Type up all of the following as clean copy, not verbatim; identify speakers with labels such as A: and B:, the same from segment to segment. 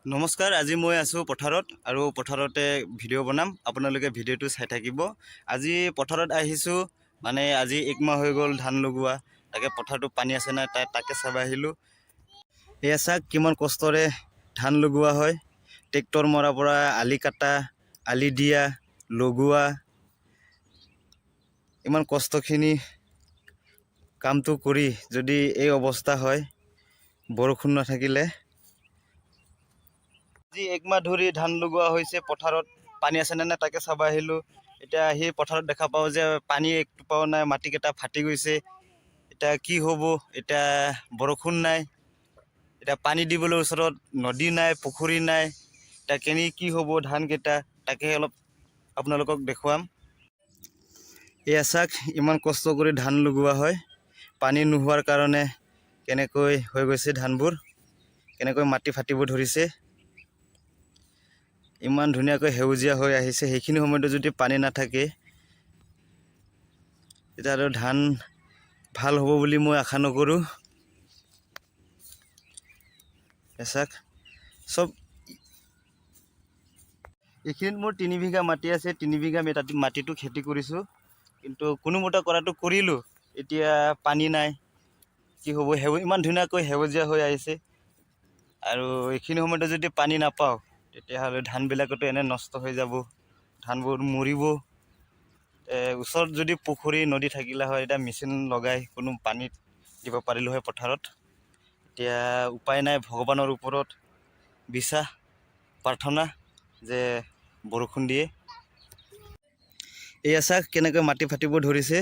A: নমস্কাৰ, আজি মই আছোঁ পথাৰত আৰু পথাৰতে ভিডিঅ' বনাম। আপোনালোকে ভিডিঅ'টো চাই থাকিব। আজি পথাৰত আহিছোঁ, মানে আজি এক মাহ হৈ গ'ল ধান লগোৱা। তাকে পথাৰটো পানী আছে নাই তাকে চাব আহিলোঁ। এয়া চাওক, কিমান কষ্টৰে ধান লগোৱা হয়। ট্ৰেক্টৰ মৰাৰ পৰা আলি কাটা, আলি দিয়া, লগোৱা, ইমান কষ্টখিনি কামটো কৰি যদি এই অৱস্থা হয় বৰষুণ নাথাকিলে। আজি এক মাহ ধৰি ধান লগোৱা হৈছে। পথাৰত পানী আছে নে নাই তাকে চাব আহিলোঁ। এতিয়া আহি পথাৰত দেখা পাওঁ যে পানী এক টোপাও নাই, মাটিকেইটা ফাটি গৈছে। এতিয়া কি হ'ব? এতিয়া বৰষুণ নাই। এতিয়া পানী দিবলৈ ওচৰত নদী নাই, পুখুৰী নাই। এতিয়া কেনে কি হ'ব ধানকেইটা, তাকে অলপ আপোনালোকক দেখুৱাম। এয়া চাওক, ইমান কষ্ট কৰি ধান লগোৱা হয়। পানী নোহোৱাৰ কাৰণে কেনেকৈ হৈ গৈছে ধানবোৰ, কেনেকৈ মাটি ফাটিব ধৰিছে। ইমান ধুনীয়াকৈ সেউজীয়া হৈ আহিছে, সেইখিনি সময়তে যদি পানী নাথাকে, তেতিয়া আৰু ধান ভাল হ'ব বুলি মই আশা নকৰোঁ। চাওক চব। এইখিনিত মোৰ 3 বিঘা মাটি আছে। 3 বিঘা মাটিটো খেতি কৰিছোঁ, কিন্তু কোনোমতে কৰাটো কৰিলোঁ। এতিয়া পানী নাই, কি হ'ব? ইমান ধুনীয়াকৈ সেউজীয়া হৈ আহিছে আৰু এইখিনি সময়তে যদি পানী নাপাওঁ, তেতিয়াহ'লে ধানবিলাকতো এনে নষ্ট হৈ যাব, ধানবোৰ মৰিব। ওচৰত যদি পুখুৰী, নদী থাকিলে হয়, এতিয়া মেচিন লগাই কোনো পানীত দিব পাৰিলোঁ হয় পথাৰত। এতিয়া উপায় নাই, ভগৱানৰ ওপৰত বিশ্বাস, প্ৰাৰ্থনা যে বৰষুণ দিয়ে। এয়া চাওক, কেনেকৈ মাটি ফাটিব ধৰিছে।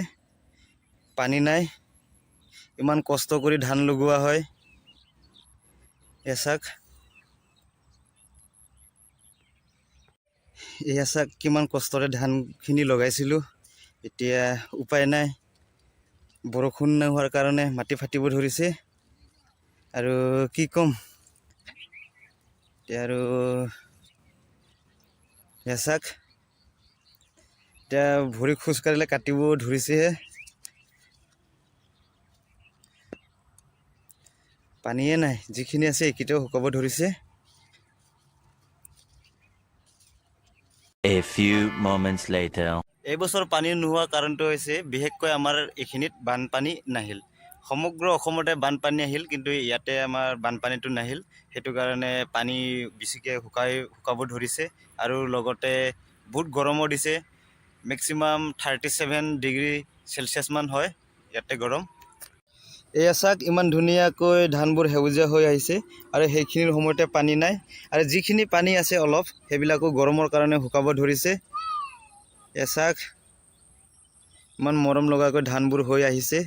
A: পানী নাই। ইমান কষ্ট কৰি ধান লগোৱা হয়। এয়া চাওক, এয়া চাওক, কিমান কষ্টৰে ধানখিনি লগাইছিলোঁ। এতিয়া উপায় নাই, বৰষুণ নোহোৱাৰ কাৰণে মাটি ফাটিব ধৰিছে। আৰু কি ক'ম এতিয়া? আৰু এয়া চাওক, এতিয়া ভৰি খোজ কাঢ়িলে কাটিব ধৰিছেহে। পানীয়ে নাই। যিখিনি আছে এইকেইটাও শুকাব ধৰিছে।
B: A few moments later.
A: এইবছৰ পানী নোহোৱা কাৰণটো হৈছে বিশেষকৈ আমাৰ এইখিনিত বানপানী নাহিল। সমগ্ৰ অসমতে বানপানী আহিল, কিন্তু ইয়াতে আমাৰ বানপানীটো নাহিল। সেইটো কাৰণে পানী বেছিকৈ শুকাব ধৰিছে। আৰু লগতে বহুত গৰমো দিছে। মেক্সিমাম 37 ডিগ্ৰী চেলচিয়াছমান হয় ইয়াতে গৰম। এয়া চাওক, ইমান ধুনীয়াকৈ ধানবোৰ সেউজীয়া হৈ আহিছে আৰু সেইখিনিৰ সময়তে পানী নাই। আৰু যিখিনি পানী আছে অলপ, সেইবিলাকো গৰমৰ কাৰণে শুকাব ধৰিছে। এয়া চাওক, ইমান মৰম লগাকৈ ধানবোৰ হৈ আহিছে।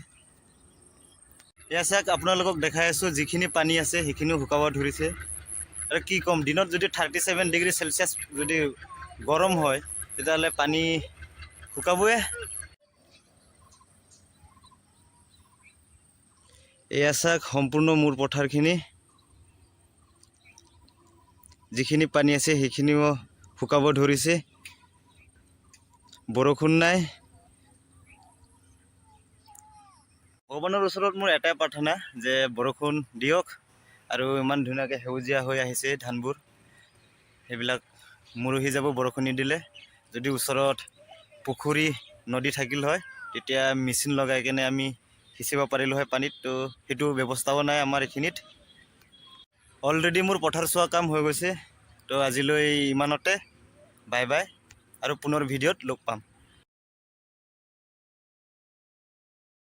A: এয়া চাওক, আপোনালোকক দেখাই আছোঁ, যিখিনি পানী আছে সেইখিনিও শুকাব ধৰিছে। আৰু কি ক'ম? দিনত যদি 37 ডিগ্ৰী চেলচিয়াছ যদি গৰম হয়, তেতিয়াহ'লে পানী শুকাবই। এয়া চাওক, সম্পূৰ্ণ মোৰ পথাৰখিনি। যিখিনি পানী আছে সেইখিনিও শুকাব ধৰিছে। বৰষুণ নাই। ভগৱানৰ ওচৰত মোৰ এটাই প্ৰাৰ্থনা যে বৰষুণ দিয়ক আৰু ইমান ধুনীয়াকৈ সেউজীয়া হৈ আহিছে ধানবোৰ, সেইবিলাক মৰহি যাব বৰষুণ নিদিলে। যদি ওচৰত পুখুৰী, নদী থাকিল হয়, তেতিয়া মেচিন লগাই কেনে আমি সিঁচিব পাৰিলোঁ হয় পানীত। তো সেইটো ব্যৱস্থাও নাই আমাৰ এইখিনিত। অলৰেডি মোৰ পথাৰ চোৱা কাম হৈ গৈছে। তো আজিলৈ ইমানতে, বাই বাই আৰু পুনৰ ভিডিঅ'ত লগ পাম।